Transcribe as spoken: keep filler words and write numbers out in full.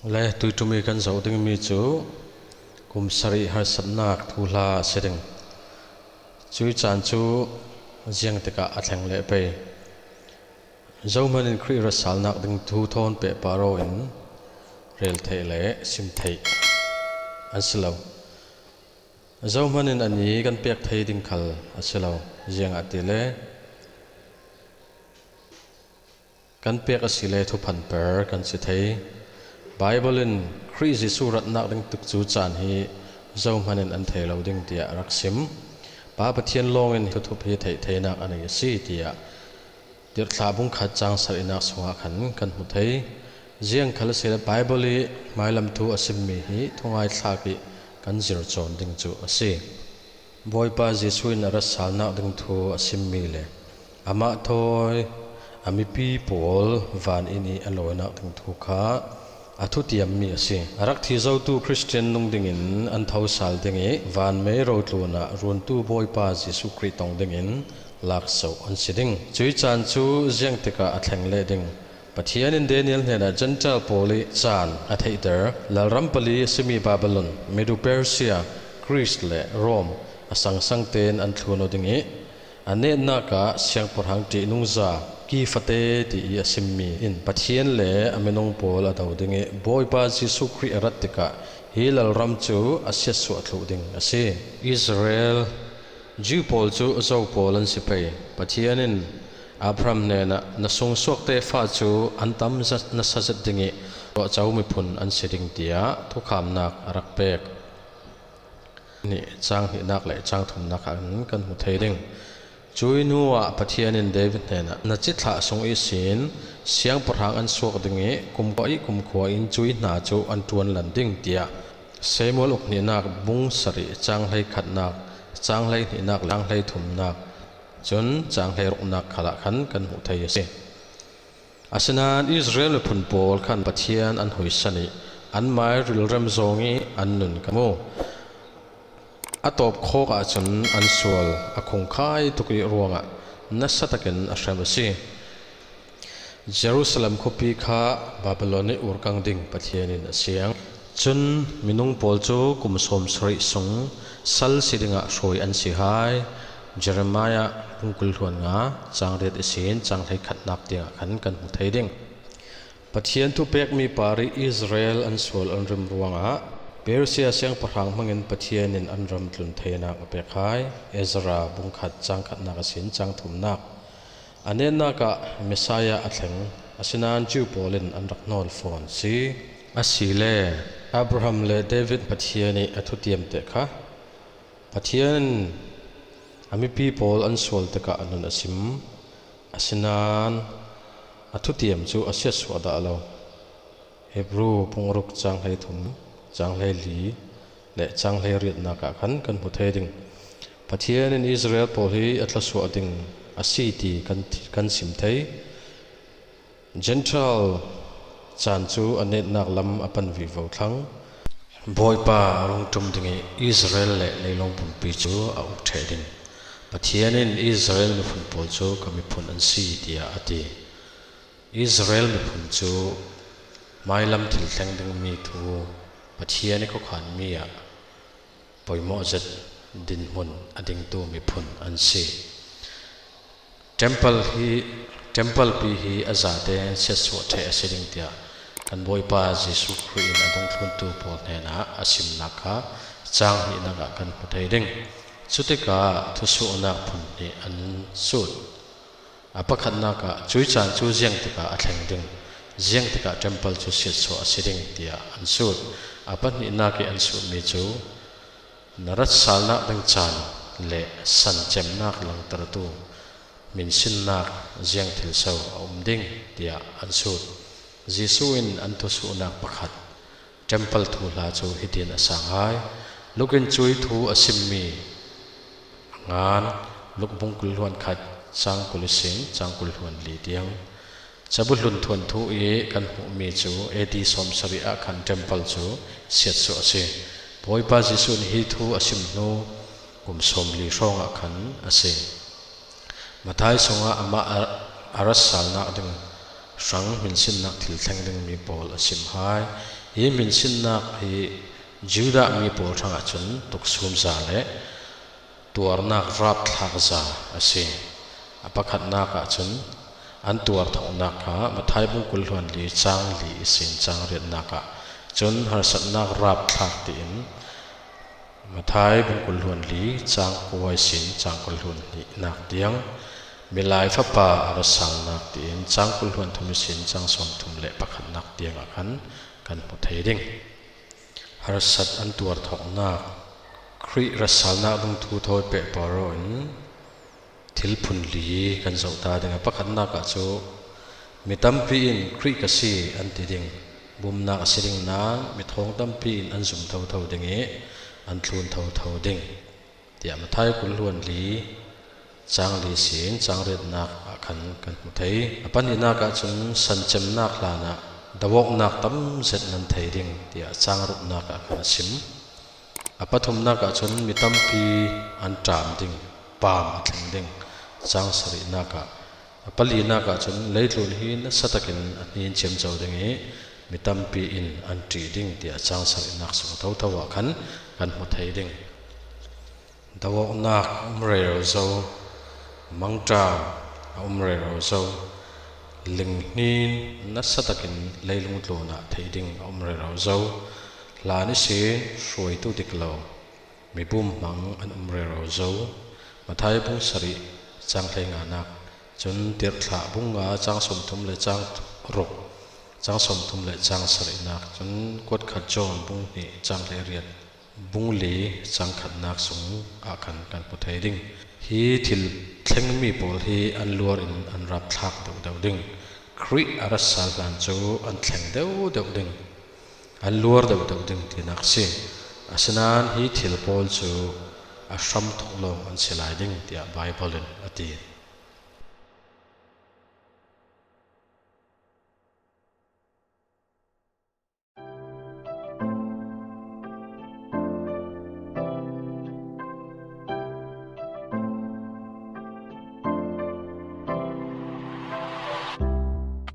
Le tuitumi kan zoh dingmi cu kum sarih harsatnak thuhla a si ding. Cuih caan cu ziang tikah a thleng leh pei? Zohman in Khrih ratsalnak ding thu thawn pehpar aw in rel theih le sim theih an si lo. Zohman in a ni kan pek thei ding khal a si lo. Ziangahtile kan pek a si le thuphanper kan si thei. Baibal in Khrih Jesuh ratnak ding tikcu caan hi zohman in an thei lo ding tiah a rak sim. Pa Pathian lawngin thuthup hi theih theinak a nei a si tiah Tirhthlah bungkhat cang sarihnak sungah khan kan hmu thei. Ziang khal a si le Baibal i hmailam thu a simmi hi thungai thlak i kan zir cawn ding cu a si. Bawipa Jesuh in a ratsalnak ding thu a simmi le amah thawi a mipi pawl van inn i a lawinak ding thu kha a thutiammi a si. A rak thi zotu Khristian nung dingin an thosal ding i vanmei rotlun ah runtu Bawipa Jesuh Khrih tong dingin lak zoh an si ding. Cuih caan cu ziang tikah a thleng leh ding? Pathian in Daniel hnenah Gentile pawl i caan a theihter lalram pali a simi Babylon, Medo-Persia, Greece le Rome a sangsang tein an thlun aw ding i a netnak ah siangpahrang ṭihnungza ki fate ti i a simmi in Pathian le a minung pawl a do ding i Bawipa Jesuh Khrih a rat tikah hi lalram cu a siatsuah thluh ding a si. Israel Jew pawl cu zo pawl an si pei. Pathian in Abraham hnenah na sungsuak tefa cu an tam za-, nasa zet ding i tuahco miphun an si ding tiah thukhamnak a rak pek. Nih cang hnihnak le cang thumnak ah kan, kan hmu thei ding. Cuih hnuah Pathian in David hnenah na cithlah sung ihsin siangpahrang an suak ding i kumkhua i kumkhua in cuih hna cu an ṭuanlan ding tiah Samuel ukhnihnak bung sarih cang hleikhatnak, cang hleihnihnak le cang hleithumnak, cun cang hleiruknak khalah khan kan hmuh thei a si. Asinain Israel miphun pawl khan Pathian an huisan i an mai rilrem zawng i an nun kan mu. A tawp khawk ahcun an sual a khungkhai tuk i ruangah nasa takin a hrem a si. Jerusalem khuapi kha Babylon i urkang ding Pathian in a siang. Cun minung pawl cu kum sawm sarih sung sal si dingah hruai an si hai. Jeremiah bung kul hluan nga, cang riat ihsin cang hleikhatnak tiangah khan kan hmu thei ding. Pathian thupekmi par i Israel an sual an rim ruangah Persia siangpahrang hmangin Pathian in an ram tlun theinak a pek hai. Ezra bung khat cang khatnak ihsin cang thumnak. A netnak ah Messiah a thleng, asinain Jew pawl in an rak hnawl fawn si. Asile Abraham le David Pathian i a thutiam te kha Pathian in a mipi pawl an sual tikah a nun a sim. Asinain a thutiam cu a siatsuah dah lo. Hebru bung ruk cang hleithum, cang hleili le cang hleiriatnak ah khan kan hmu thei ding. Pathian in Israel pawl hi a thlawsuah ding a si ti kan, kan sim thei. Gentile caan cu a netnak lam a pan vivo thlang. Bawipa a rung ṭum ding i Israel le leilung pumpi cu a uk ṭheh ding. Pathian in Israel miphun pawl cu ka miphun an si, tiah a ti. Israel miphun cu mailam thil thleng dingmi thu Pathian i khuakhanmi ah poimawh zet dinhmun a dingtu miphun an si. Temple hi, temple pi hi a zate siatsuah ṭheh a si ding tiah kan Bawipa Jesuh Khrih in a dungthluntu pawl hnenah a simnak kha cang hnihnak ah kan hmu thei ding. Cutikah thusuhnak phun hnih an sut. A pakhatnak ah cuih caan cu ziang tikah a thleng ding, ziang tikah temple cu siatsuah a si ding tiah an sut. A pahnihnak i an sutmi cu na ratsalnak ding caan le san cemnak langtertu hminsinnak ziang thil so a um ding tiah an sut. Jesuh in an thusuhnak pakhat temple thuhla cu hitin a sang hai. Luk in cuih thu a simmi a ngan, Luk bung kul hluan khat, cang kul ihsin cang kul hluan li tiang. Cabu hlun thuanthu i kan hmuhmi cu A D sawm sarih ah khan temple cu siatsuah a si. Bawipa Jesuh in hi thu a sim hnu kum sawm li hrawng ah khan a si. Matthai sungah amah a, a ratsalnak ding hrang hminsinnak thil thleng ding mi pawl a sim hai. Hi hminsinnak hi Judah mi pawl hrangah cun tuksum za le tuarnak rapthlak za a si. A pakhatnak ah cun an tuar thawknak kha Matthai bung kul hluan li cang li ihsin cang riatnak ah cun harsatnak rapthlak tiin Matthai bung kul hluan li cang kua ihsin cang kul hluan hnihnak tiang, Milai Fapa a ra salnak tiin cang kul hluan thum ihsin cang sawm thum le pakhatnak tiang ah khan kan hmu thei ding. Harsat an tuar thawknak, Khrih ra salnak ding thu thawi pehpar in thil phun li kan zoh ta ding a, pakhatnak ah cu mi tampi in Khrih ka si an ti ding, bumnak a si ding nain mi thawng tampi in an zum thotho ding i an thlun thotho ding, tiah Matthai kul hluan li cang li sin cang riatnak ah khan kan hmu thei. A pahnihnak ah cun san cemnak hlanah do awknak tam zet nan thei ding, tiah cang ruknak ah kan sim. A pathumnak ah cun mi tampi an ṭam ding, paam a thleng ding, cang sarihnak ah. A palinak ah cun leitlun hi nasa takin a hnin ciamco ding i mi tampi in an ṭih ding, tiah cang sarihnak sung thotho ah khan kan hmu thei ding. Do awknak a um rero zo, mangṭam a um rero zo, linghnin nasa takin leilung tlun ah theih ding a um rero zo, hlan ihsin hruaitu dik lo, mibum hmang an um rero zo. Matthai bung sarih cang hleinganak, cun Tirhthlah bung nga cang sawmthum le cang ruk, cang sawmthum le cang sarihnak, cun Kuatkhat John bung hnih cang hleiriat, bung li cang khatnak sung ah khan kan hmu thei ding. Hi thil thlengmi pawl hi an luar in an rapthlak deuhdeuh ding. Khrih a ra sal hlan cu an thleng deuhdeuh ding, an luar deuhdeuh ding tinak a si. Asinain hi thil pawl cu a hramthawk lawng an si lai ding, tiah Baibal in a ti.